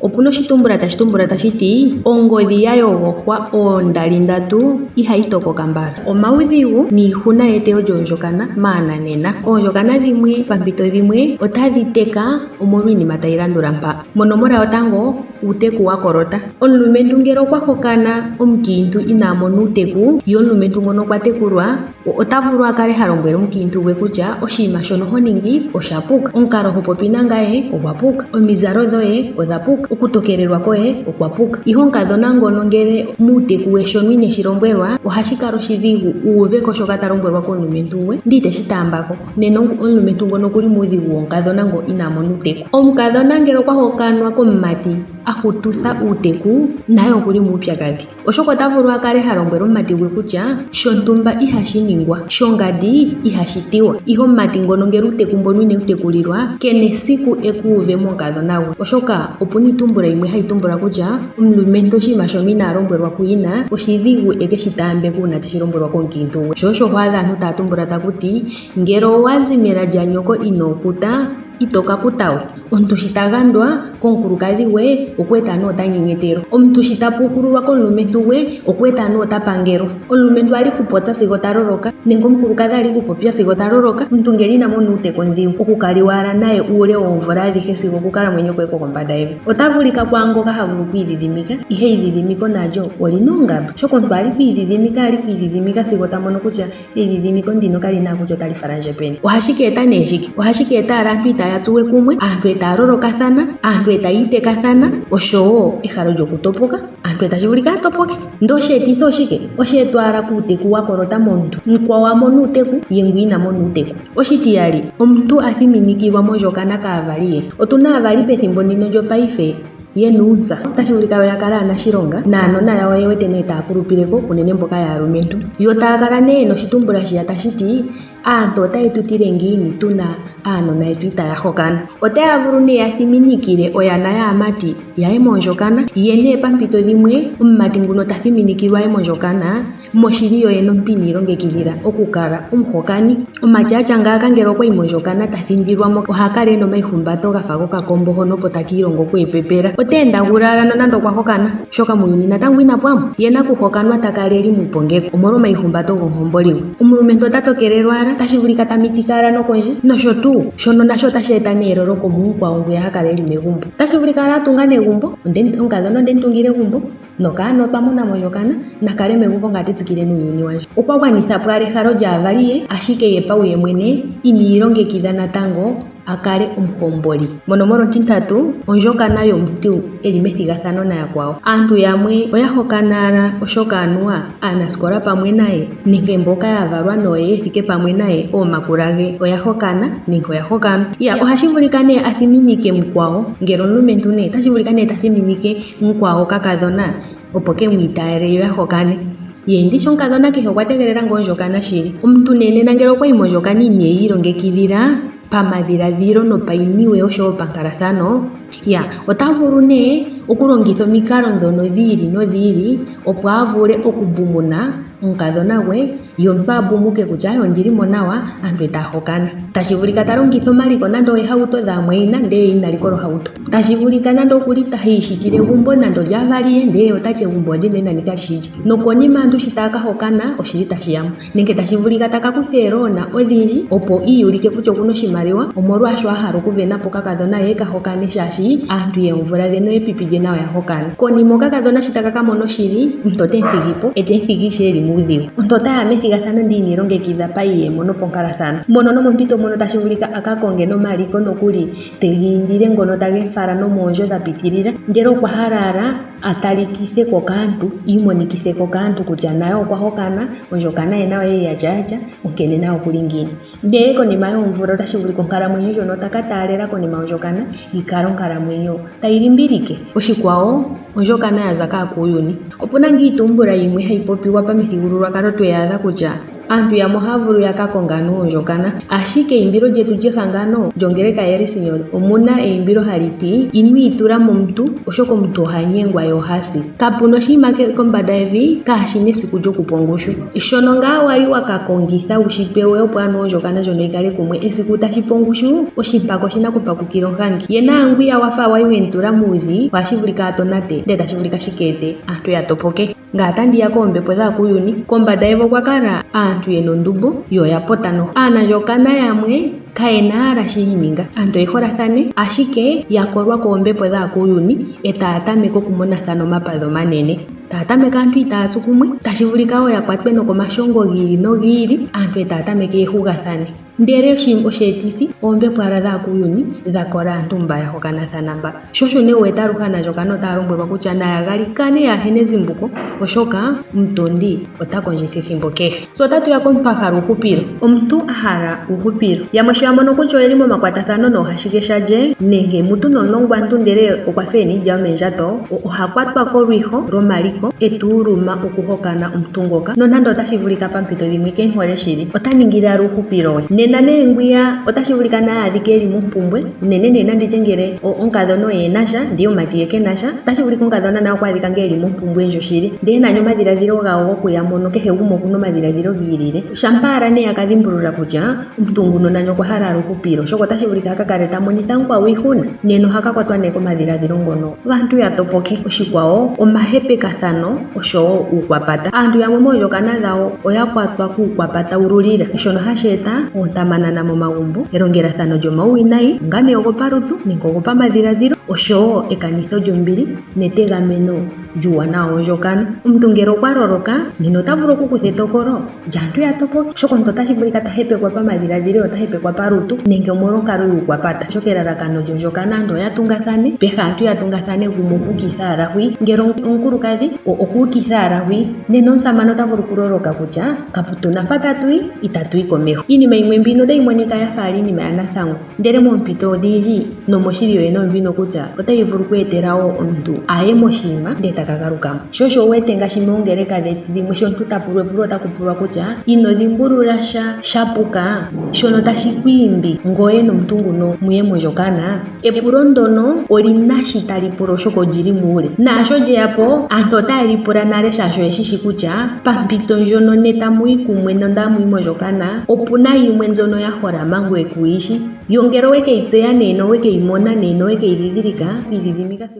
Opuna oshitumbula tashi tumbula tashi ti, Ongodhi ya yogohwa oondali ndatu ihayi tokoka mbala. Omaudhigu niihuna yeteyo lyoondjokana maananena. Oondjokana dhimwe pampito dhimwe otadhi teka omolwiinima tayi landula mpa. Monomola yotango, uuteku wa kolota. Omulumentu ngele okwa hokana omukiintu inaa mona uuteku, ye omulumentu ngono okwa tekulwa, Ota vulu a kale ha lombwele omukiintu gwe kutya oshinima shono ho ningi osha puka, omukalo ho popi nangaye ogwa puka, omizalo dhoye odha puka, okutokelelwa koye okwa puka. Ihe omukadhona ngono ngele muuteku we shono ine shi lombwelwa, ohashi kala oshidhigu u uve ko shoka ta lombwelwa komulumentu gwe, ndele ite shi taamba ko. Nena omulumentu ngono oku li muudhigu womukadhona ngo inaa mona uuteku. Omukadhona ngele okwa hokanwa komumati a hututha uuteku, naye oku li muupyakadhi. Oshoka ota vulu a kale ha lombwele omumati gwe kutya shontumba ihashi ningwa, shongandi ihashi tiwa. Ihe omumati ngono ngele uuteku mbono ine wu tekulilwa, ke na esiku e ku uve momukadhona gwe. Oshoka opu na iitumbula yimwe hayi tumbula kutya omulumentu oshinima shono inaa lombwelwa kuyina, oshidhigu e ke shi taambe ko uuna te shi lombwelwa komukiintu gwe. Sho osho ho adha aantu taya tumbula taku ti, Ngele owa zi mela lyanyoko inoo kuta, ito ka kuta we. Omuntu shi ta gandwa komukulukadhi gwe, oku wete anuwa ota nyenyetelwa. Omuntu shi ta pukululwa komulumentu gwe, oku wete anuwa ota pangelwa. Omulumentu a li kupopya sigo ta loloka, nenge omukulukadhi a li kupopya sigo ta loloka. Omuntu ngele ina mona uuteku ondhigu okukaliwa owala naye uule woomvula adhihe sigo okukalamwenyo kwe kwokombanda yevi. Ota vulika kwaangoka ha vulu okwiidhidhimika, ihe eidhidhimiko nalyo oli na oongamba. Oshoka omuntu a li kwiidhidhimika, a li kwiidhidhimika sigo ta mono kutya Eidhidhimiko ndino kali na kutya otali fala ndje peni. Ohashi ka eta nee shike? Ohashi ka eta owala aantu itaaya tsu we kumwe, aantu e taya lolokathana, aantu e taya itekathana, osho wo ehalo lyokutopoka, aantu e tashi vulika ya topoke. Ndele osheetitho oshike? Oshe etwa owala kuuteku wa kolota momuntu. Mukwawo a mona uuteku, ye ngwi ina mona uuteku. Oshitiyali, omuntu a thiminikilwa mondjokana kaavali ye. Otu na aavali pethimbo ndino lyopaife ye na uuntsa. Otashi vulika yo ya kala aanashilonga, naanona yawo ye wete nee taya kulupile ko, unene mboka yaalumentu. Yo taya kala nee ye na oshitumbula shiya tashi ti, Aantu otaye tu tile ngiini tu na aanona yetu itaaya hokana? Otaya vulu nee ya thiminikile oyana yaamati ya ye moondjokana. Ye nee pampito dhimwe omumati nguno ta thiminikilwa a ye mondjokana, Moshili yo yene omuntu ini ilongekidhila okukala omuhokani. Omumati a tya ngaaka ngele okwa yi mondjokana ta thindilwa mo, oha kala e na omaihumbato ga fa gokakombo hono opo taki ilongo okweepepela. Ota endagula owala nonando okwa hokana, oshoka muuyuni natango ina pwa mo. Ye nakuhokanwa ta kala e li muupongekwa omolwomaihumbato gomuhomboli gwe. Omulumentu ota tokelelwa owala, tashi vulika ta mitika owala nokondje, nosho tuu. Shono nasho otashi eta nee eloloko mumukwawo ngwiya ha kala e li megumbo. Otashi vulika owala a tunga negumbo, omukadhona onde mu tungile egumbo, Nokaana otwa mona mondjokana, na kale megumbo ngaa te tsikile nuuyuni wandje. Okwa gwanitha po owala ehalo lyaavali ye, ashike ye pauye mwene ini ilongekidha natango a kale omuhomboli. Monomola ontintatu, ondjokana yomuntu e li methigathano nayakwawo. Aantu yamwe oya hokana owala oshoka anuwa aanasikola pamwe naye nenge mboka ya valwa noye ye thike pamwe naye oomakula ge oya hokana nenge oya hokanwa. Ya, ohashi vulika nee a thiminike mukwawo, ngele omulumentu nee, otashi vulika nee ta thiminike mukwawo okakadhona opo ke mu itaale yo ya hokane. Ye ndishi omukadhona kehe okwa tegelela ngaa ondjokana shili. Omuntu nee nena ngele okwa yi mondjokana inee yi ilongekidhila pamadhiladhilo nopainiwe oshowo pankalathano, ya ota vulu nee okulongitha omikalo ndhono dhi ili nodhi ili opo a vule okubumuna omukadhona gwe Ye omuntu a bumuke kutya aye ondili mo nawa, aantu e taya hokana. Tashi vulika ta longitha omaliko nande oehauto dhaamwayina ndele ye ina likola ohauto. Tashi vulika nande okuli ta ishitile egumbo nande olyaavali ye ndele ye ota ti egumbo olye ndele nani kali shi lye. Nokonima aantu shi taya ka hokana oshili tashi ya mo. Nenge tashi vulika ta ka kutha eeloona odhindji opo i iyulike kutya okuna oshimaliwa omolwaasho a hala okuvena po okakadhona ye e ka hokane shaashi aantu yeemvula dhe noyepipi lye nayo oya hokana. Konima okakadhona shi taka ka mona oshili, omuntu ote mu thigi po e te mu thigi ishewe e li muudhigu. Omuntu ota ya methigathano ndi ini ilongekidha paiyemo noponkalathano. Mono nomompito mono tashi vulika a ka konge nomaliko nokuli te gi indile ngono tage mu fala nomoondjo dha pitilila, ndele okwa hala ala a talikithe ko kaantu, i imonikithe ko kaantu kutya naye okwa hokana, ondjokana ye nayo oya li ya tya ya tya, onkene naye oku li ngiini. Ndele konima yoomvula otashi vulika onkalamwenyo ndjono ta ka taalela konima yondjokana yi kale onkalamwenyo tayi limbilike. Oshikwawo, ondjokana ya za kaakuuyuni. Opu na ngaa iitumbula yimwe hayi popiwa pamithigululwakalo tweyi adha kutya. Aantu yamwe ohaya vulu ya ka konga anuwa ondjokana, ashike eimbilo lyetu lyehangano lyongeleka yaElcin omuna eimbilo hali ti ino itula momuntu oshoka omuntu oha nyengwa ye oha si. Kapuna oshinima kombanda yevi kaashina esiku lyokupwa ongushu. Shono ngaa wali wa ka kongitha wu shi pewe opo anuwa ondjokana ndjono yi kale kumwe, esiku tashi pu ongushu oshimpaka oshina okupakukila ohangi. Ye naangwiya wa fa wali we mu tula muudhi ohashi vulika a tonate ndele tashi vulika shi ka ete aantu ya topoke. Ngame otandi ya koombepo dhaakuuyuni. Kombanda yevi okwa kala aantu ye na ondumbo yo oya pota noho. Aanandjokana yamwe kaye na owala shi ininga. Aantu oye holathane, ashike ya kolwa koombepo dhaakuuyuni e taya tameke okumonathana omapadhi omanene. Taya tameke aantu itaaya tsu kumwe, tashi vulika wo ya kwatwe nokomashongo gi ili nogi ili, aantu e taya tameke ye hugathane. Ndele osheetithi oombepo owala dhaakuuyuni dha kola aantu mba ya hokanathana mba. Sho osho nee wu wete aluhe aanandjokana otaya lombwelwa kutya naya galikane yaahena ezimbuko oshoka omutondi ota kondjitha ethimbo kehe. Tse otatu ya komuntu a hala uuhupilo. Omuntu a hala uuhupilo. Yamwe sho ya mono kutya oyeli momakwatathano noohashike shalye nenge mutu nomulongwantu ndele okwa fa ena iilya yomeendjato, oha kwatwa kolwiho lwomaliko e tu uluma okuhokana omuntu ngoka nonando otashi vulika pampito dhimwe kee mu hole shili. Ota ningile owala uuhupilo we. Nena nee ngwiya otashi vulika naye a adhike e li mompumbwe unene nee nandi tye ngele omukadhona oye e na sha ndele omumati ye ke na sha, otashi vulika omukadhona naye okwa adhika ngaa e li mompumbwe ndjo shili ndele nani omadhiladhilo gawo gokuya mono kehe gumwe oku na omadhiladhilo gi ilile. Shampa owala nee ya ka dhimbulula kutya omuntu nguno nani okwa hala owala uuhupilo oshoka otashi vulika a ka kale ta monitha mukwawo iihuna, nena ohaka kwatwa nee komadhiladhilo ngono gaantu ya topoke. Oshikwawo omahepekathano oshowo uukwapata. Aantu yamwe moondjokana dhawo oya kwatwa kuukwapata wu lulila, shono hashi eta oontamanana momagumbo, elongelathano lyomauwinayi, onga nee ogopalutu nenge ogopamadhiladhilo, oshowo ekanitho lyombili netegameno lyuuwanawa wondjokana. Omuntu ngele okwa loloka, nena ota vulu okukutha etokolo lyaantu ya topoke, oshoka omuntu otashi vulika ta hepekwa pamadhiladhilo, ota hepekwa palutu nenge omolwonkalo yuukwapata. Oshoka elalakano lyondjokana aantu oya tungathane, peha aantu ya tungathane gumwe okuukitha owala hwi, ngele omukulukadhi okuukitha owala hwi, nena omusamane ota vulu okuloloka kutya kapu na mpa tatu yi, itatu yi komeho. Iinima yimwe mbino otayi monika ya fa iinima yanathangwa, ndele moompito odhindji nomoshili yoyene ombino kutya otayi vulu oku etela wo omuntu a ye moshinima ndele ta ka galuka mo. Sho osho wu wete ngaashi moongeleka dhetu dhimwe sho omuntu ta pulwa epulo otaku pulwa kutya ino dhimbulula sha sha puka shono tashi ku imbi ngoye nomuntu nguno muye mondjokana? Epulo ndono oli na shi tali pula oshoka olyi li muule. Naasho lye ya po aantu otaye li pula nale shaashi oye shi shi kutya pampito ndjono ne tamu yi kumwe nonda mu yi mondjokana opu na yimwe mbyono ya holama ngoye ku yi shi. Yo ngele owe ke yi tseya nee nowe ke yi mona nee nowe ke yi dhidhilika, idhidhimika sigo.